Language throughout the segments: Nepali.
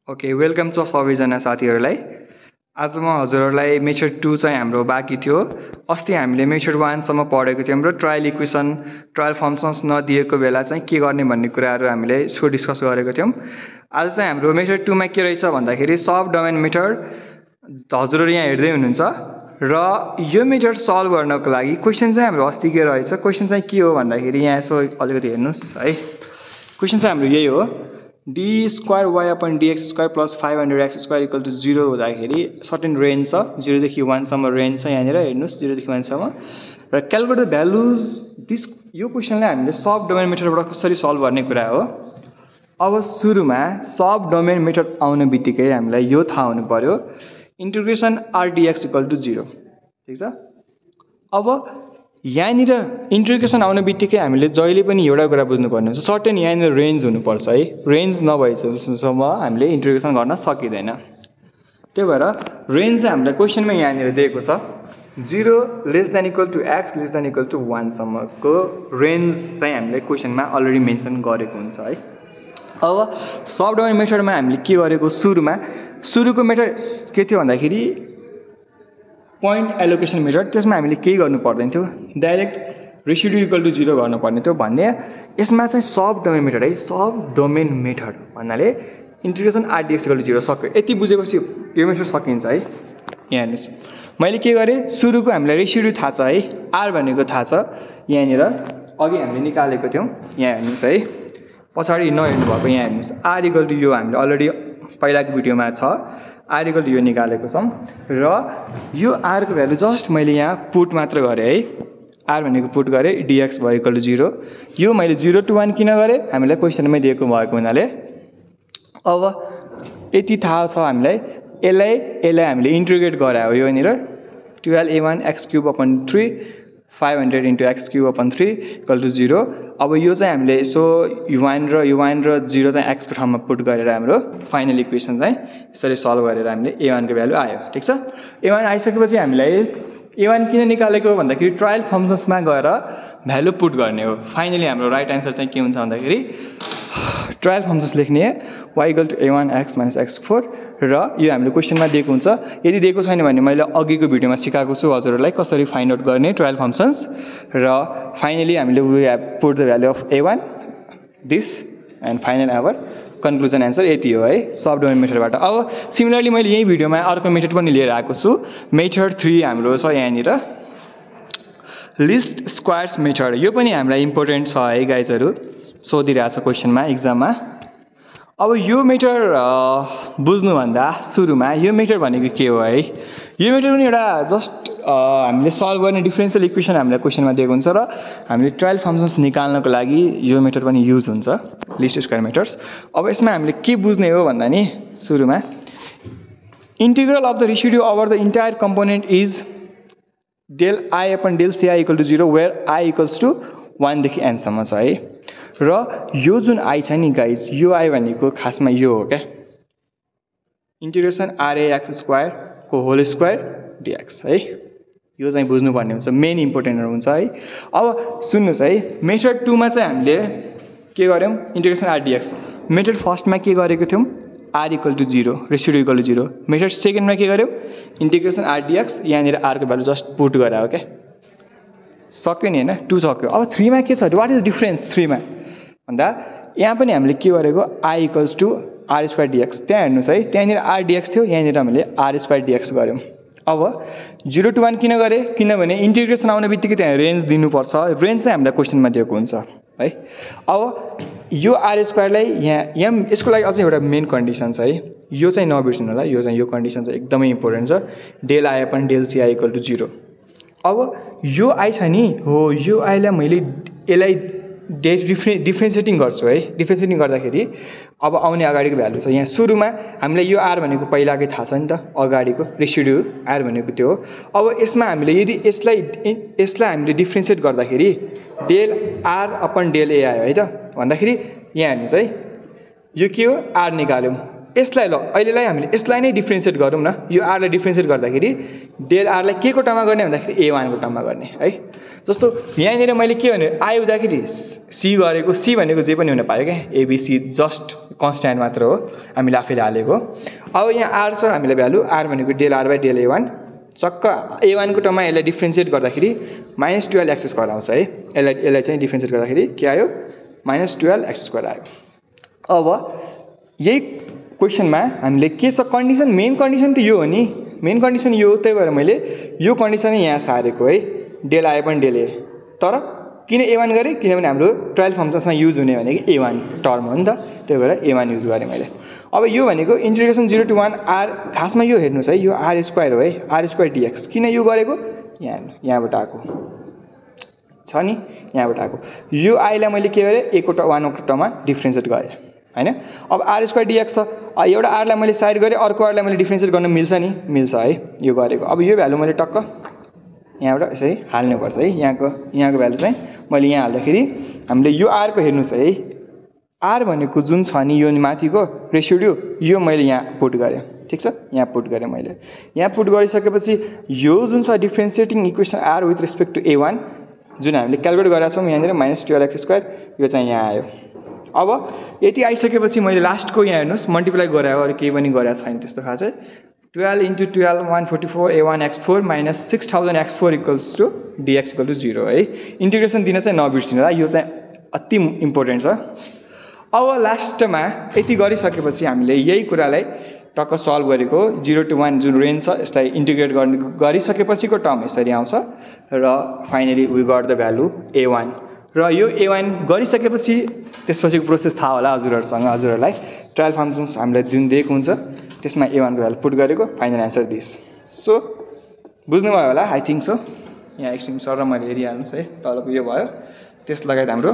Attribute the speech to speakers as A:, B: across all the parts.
A: ओके वेलकम छ सबैजना साथीहरूलाई। आज म हजुरहरूलाई मेथड 2 चाहिँ हाम्रो बाँकी थियो। अस्ति हामीले मेथड 1 सम्म पढेको थियौँ र ट्रायल इक्वेसन ट्रायल फङ्सन्स नदिएको बेला चाहिँ के गर्ने भन्ने कुराहरू हामीले यसको डिस्कस गरेको थियौँ। आज चाहिँ हाम्रो मेथड 2 मा के रहेछ भन्दाखेरि सब डोमेन मेथड हजुरहरू यहाँ हेर्दै हुनुहुन्छ र यो मेथड सल्भ गर्नको लागि क्वेशन चाहिँ हाम्रो अस्ति के रहेछ, क्वेशन चाहिँ के हो भन्दाखेरि यहाँ यसो अलिकति हेर्नुस् है। क्वेशन चाहिँ हाम्रो यही हो, d square y upon dx square plus 500x square equal to 0 हुँदाखेरि सर्टेन रेन्ज छ, 0 देखि 1 सम्म रेन्ज छ। यहाँनिर हेर्नुस् 0 देखि 1 सम्म र क्यालकुलेट द भ्यालुज दिस। यो क्वेसनलाई हामीले सब डोमेन मेथडबाट कसरी सल्भ गर्ने कुरा हो। अब सुरुमा सब डोमेन मेथड आउने बित्तिकै हामीलाई यो थाहा हुनु पर्यो, इन्टिग्रेसन rdx इक्वल टु 0। ठिक छ। अब यहाँनिर इन्टिग्रेसन आउने बित्तिकै हामीले जहिले पनि एउटा कुरा बुझ्नुपर्ने हुन्छ, सर्टेन यहाँनिर रेन्ज हुनुपर्छ है। रेन्ज नभएसम्म हामीले इन्टिग्रेसन गर्न सकिँदैन। त्यही भएर रेन्ज चाहिँ हामीलाई क्वेसनमा यहाँनिर दिएको छ, 0 less than equal to x less than equal to 1 सम्मको रेन्ज चाहिँ हामीले क्वेसनमा अलरेडी मेन्सन गरेको हुन्छ है। अब सब डोमेन मेथडमा हामीले के गरेको, सुरुको मेथड के थियो भन्दाखेरि पोइन्ट एलोकेसन मेथड। त्यसमा हामीले केही गर्नु पर्दैन थियो, डाइरेक्ट रेसिड्यु इक्वल टु 0 गर्नुपर्ने थियो भन्ने। यसमा चाहिँ सब डोमेन मेथड है, सब डोमेन मेथड भन्नाले इन्टिग्रेसन rdx इक्वल टु 0 सक्यो। यति बुझेपछि यो मेथड सकिन्छ है। यहाँ हेर्नुहोस् मैले के गरेँ, सुरुको हामीलाई रेसिड्यु थाहा छ है, r भनेको थाहा छ। यहाँनिर अघि हामीले निकालेको थियौँ, यहाँ हेर्नुहोस् है, पछाडि नहेर्नु भएको यहाँ हेर्नुहोस्, r इक्वल टु यो हामीले अलरेडी पहिलाको भिडियोमा छ, r इक्वल टु यो निकालेको छौँ र यो r को भ्यालु जस्ट मैले यहाँ पुट मात्र गरेँ है। r भनेको पुट गरेँ, dx भयो इक्वल टु 0। यो मैले 0 to 1 किन गरेँ, हामीलाई क्वेसनमै दिएको भएको हुनाले। अब यति थाहा छ हामीलाई, यसलाई हामीले इन्टिग्रेट गरायो। योनिर 12a1 x cube upon 3 500 into x cube upon 3 equal to 0। अब यो चाहिँ हामीले यसो u1 र 0 चाहिँ x को ठाउँमा पुट गरेर हाम्रो फाइनल इक्वेसन चाहिँ यसरी सल्भ गरेर हामीले a1 को भ्यालु आयो। ठिक छ। a1 आइसकेपछि हामीलाई a1 किन निकालेको भन्दाखेरि ट्रायल फङ्सन्समा गएर भ्यालु पुट गर्ने हो। फाइनली हाम्रो राइट एन्सर चाहिँ के हुन्छ भन्दाखेरि ट्रायल फङ्सन्स लेख्ने y equal to a1 x minus x4 र यो हामीले क्वेसनमा दिएको हुन्छ। यदि दिएको छैन भने मैले अघिको भिडियोमा सिकाएको छु हजुरहरूलाई कसरी फाइन्ड आउट गर्ने ट्रायल फङ्सन्स। र फाइनली हामीले we have put the value of a1 this and final our conclusion answer यति हो है सब डोमेन मेथडबाट। अब सिमिलरली मैले यही भिडियोमा अर्को मेथड पनि लिएर आएको छु। मेथड 3 हाम्रो छ यहाँनिर लिस्ट स्क्वायर्स मेथड। यो पनि हामीलाई इम्पोर्टेन्ट छ है गाइजहरू, सोधिरहेको छ क्वेसनमा इक्जाममा। अब यो मेथड बुझ्नुभन्दा सुरुमा यो मेथड भनेको के हो है। यो मेथड पनि एउटा जस्ट हामीले सल्भ गर्ने डिफरेन्सियल इक्वेसन हामीलाई क्वेसनमा दिएको हुन्छ र हामीले ट्रायल फङ्सन्स निकाल्नको लागि यो मेथड पनि युज हुन्छ, लिस्ट स्क्वायर मेथड्स। अब यसमा हामीले के बुझ्ने हो भन्दा नि सुरुमा integral of the residue over the entire component is del I upon del C equal to 0 where I equals to 1 देखि n सम्म छ है। र यो जुन आई छ नि गाइज, यो आई भनेको खासमा यो हो क्या, इन्टिग्रेसन rax स्क्वायर को होल स्क्वायर dx है। यो चाहिँ बुझ्नुपर्ने हुन्छ, मेन इम्पोर्टेन्टहरू हुन्छ है। अब सुन्नुहोस् है, मेथड 2 मा चाहिँ हामीले के गर्यौँ, इन्टिग्रेसन rdx। मेथड फर्स्टमा के गरेको थियौँ, r equal to 0 residue equal to 0। Method सेकेन्डमा के गर्यौँ, इन्टिग्रेसन rdx यहाँनिर r को भ्यालु जस्ट पुट गरायो क्या, सक्यो नि होइन, 2 सक्यो। अब 3 मा के छ, वाट इज डिफरेन्स 3 मा भन्दा यहाँ पनि हामीले के गरेको i equals to r square dx। त्यहाँ हेर्नुहोस् है, त्यहाँनिर r dx थियो, यहाँनिर हामीले r स्क्वायर dx गऱ्यौँ। अब 0 to 1 किन गरेँ, किनभने इन्टिग्रेसन आउने बित्तिकै त्यहाँ रेन्ज दिनुपर्छ, रेन्ज चाहिँ हामीलाई क्वेसनमा दिएको हुन्छ है। अब यो r स्क्वायरलाई यहाँ यसको लागि अझै एउटा मेन कन्डिसन छ है, यो चाहिँ नबिर्सिनु होला, यो कन्डिसन चाहिँ एकदमै इम्पोर्टेन्ट छ, del I upon del C equal to 0। अब यो आई छ नि हो, यो आईलाई मैले यसलाई डिफ्रेन्सिएटिङ गर्छु है। डिफ्रेन्सिएटिङ गर्दाखेरि अब आउने अगाडिको भ्यालु छ, यहाँ सुरुमा हामीलाई यो r भनेको पहिलाकै थाहा छ नि त, अगाडिको रेसिड्यु r भनेको त्यो हो। अब यसमा हामीले यदि यसलाई हामीले डिफ्रेन्सिएट गर्दाखेरि del r upon del a आयो है त भन्दाखेरि यहाँ हेर्नुहोस् है, यो के हो r निकाल्यौँ, यसलाई ल अहिलेलाई हामीले यसलाई नै डिफ्रेन्सिएट गरौँ न। यो आरलाई डिफ्रेन्सिएट गर्दाखेरि डेल आरलाई के को टर्ममा गर्ने भन्दाखेरि a1 को टर्ममा गर्ने है। जस्तो यहाँनिर मैले के भने आई हुँदाखेरि सी गरेको, सी भनेको जे पनि हुन पायो क्या, एबिसी जस्ट कन्स्ट्यान्ट मात्र हो हामीले आफैले हालेको। अब यहाँ आर छ हामीलाई भ्यालु, आर भनेको del R by del a1 चक्क a1 को टर्ममा यसलाई डिफ्रेन्सिएट गर्दाखेरि -12x² आउँछ है। यसलाई चाहिँ डिफ्रेन्सिएट गर्दाखेरि के आयो -12x² आयो। अब यही क्वेसनमा हामीले के छ कन्डिसन, मेन कन्डिसन त यो हो नि, मेन कन्डिसन यो हो, त्यही भएर मैले यो कन्डिसनै यहाँ सारेको है, डेल आए पनि डेल ए। तर किन a1 गरेँ किनभने हाम्रो ट्रायल फङ्सन्समा युज हुने भनेको a1 टर्म हो नि त, त्यही भएर a1 युज गरेँ मैले। अब यो भनेको इन्टिग्रेसन 0 to 1 आर, खासमा यो हेर्नुहोस् है, यो r² हो है, r² dx। किन यो गरेको यहाँबाट आएको छ नि, यहाँबाट आएको यो आईलाई मैले के गरेँ a को 1 को टर्ममा डिफ्रेन्सिएट गरेँ हैन। अब r² dx छ, एउटा आरलाई मैले साइड गरेँ, अर्को आरलाई मैले डिफ्रेन्सिएट गर्न मिल्छ नि, मिल्छ है यो गरेको। अब यो भ्यालु मैले टक्क यहाँबाट यसरी हाल्नुपर्छ है, यहाँको भ्यालु चाहिँ मैले यहाँ हाल्दाखेरि हामीले यो आरको हेर्नुहोस् है, आर भनेको जुन छ नि यो माथिको रेसिड्यु, यो मैले यहाँ पुट गरेँ, ठिक छ, यहाँ पुट गरेँ मैले। यहाँ पुट गरिसकेपछि यो जुन छ differentiating equation R with respect to a1 जुन हामीले क्यालकुलेट गरेका छौँ यहाँनिर -12x², यो चाहिँ यहाँ आयो। अब यति आइसकेपछि मैले लास्टको यहाँ हेर्नुहोस् मल्टिप्लाई गरायो, अरू केही पनि गरेको छैन त्यस्तो खास चाहिँ। 12 × 12 144 a1x4 - 6000x4 = dx = 0 है। इन्टिग्रेसन दिन चाहिँ नबिर्सिनु होला, यो चाहिँ अति इम्पोर्टेन्ट छ। अब लास्टमा यति गरिसकेपछि हामीले यही कुरालाई टक्क सल्भ गरेको 0 to 1 जुन रेन्ज छ यसलाई इन्टिग्रेट गरिसकेपछिको टर्म यसरी आउँछ र finally we got the value a1। र यो a1 गरिसकेपछि त्यसपछिको प्रोसेस थाहा होला हजुरहरूसँग, हजुरहरूलाई ट्रायल फङ्सन्स हामीलाई जुन दिएको हुन्छ त्यसमा a1 को भ्यालु पुट गरेको, फाइनल एन्सर दिस। सो बुझ्नुभयो होला आई थिङ्क सो। यहाँ एकछिन सर र मैले हेरिहाल्नुहोस् है, तलको यो भयो, त्यस लगायत हाम्रो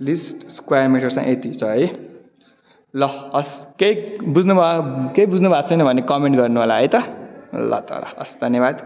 A: लिस्ट स्क्वायर मिटर चाहिँ यति छ है। ल केही बुझ्नु भएको छैन भने कमेन्ट गर्नु होला है त। ल त हस्, धन्यवाद।